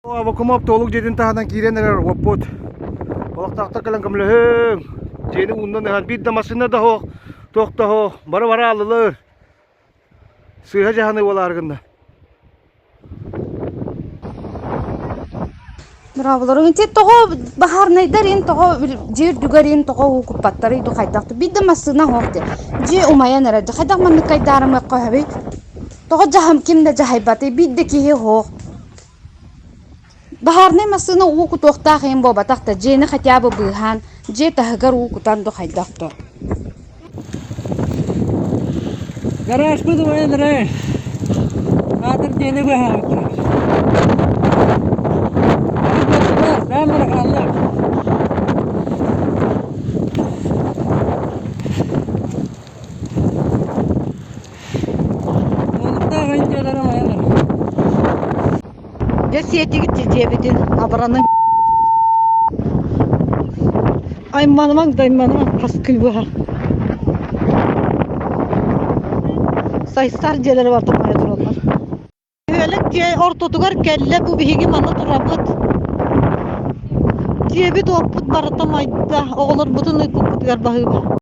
Аввакумов туолук дьиэтин таһынан киирэн эрэр уоппут. Олохтоохтор кэлэн көмөлөһүҥ. Дьиэни ууннан ыһан биир да массыына да суох, туох да суох, бары бары ааллылар. Сыыһа дьаһаныы буолаары гынна. Браво Ити тоҕо баһаарынайдар иһин тоҕо дьиэ үрдүгэр иһин тоҕо уу куппаттарый дуу хайдах биир да массыына суох дии. Дьиэ умайан эрэр дии. Хайдах маннык айдаарымыахха сөбүй? Тоҕо дьаһам ким да дьаһайбатый биир да киһи суох. Баһаарынай массыына уу кутуохтаах иһин буолбатах да дьиэни хотя бы быыһаан дьиэ таһыгар уу кутан дуу хайдах дуу. Гаражпыт умайан эрэр. Аатыр дьиэни быһаабыттар. Бэйэм эрэ хаалла. Уолуктаах дьиэлэрэ умайан эрэр. Дьэ сиэтигит дьиэбитин абыраныҥ. Айманымаҥ да айманымаҥ хас күн быһа. Сайсар дьиэлэрэ барыта умайа тураллар. Бөһүөлэк дьиэ ортотугар кэллэ бу биһиги манна турабыт. Дьиэбит-уоппут барыта умайда, оҕолорбутун ыыппыппытыгар баһыыба.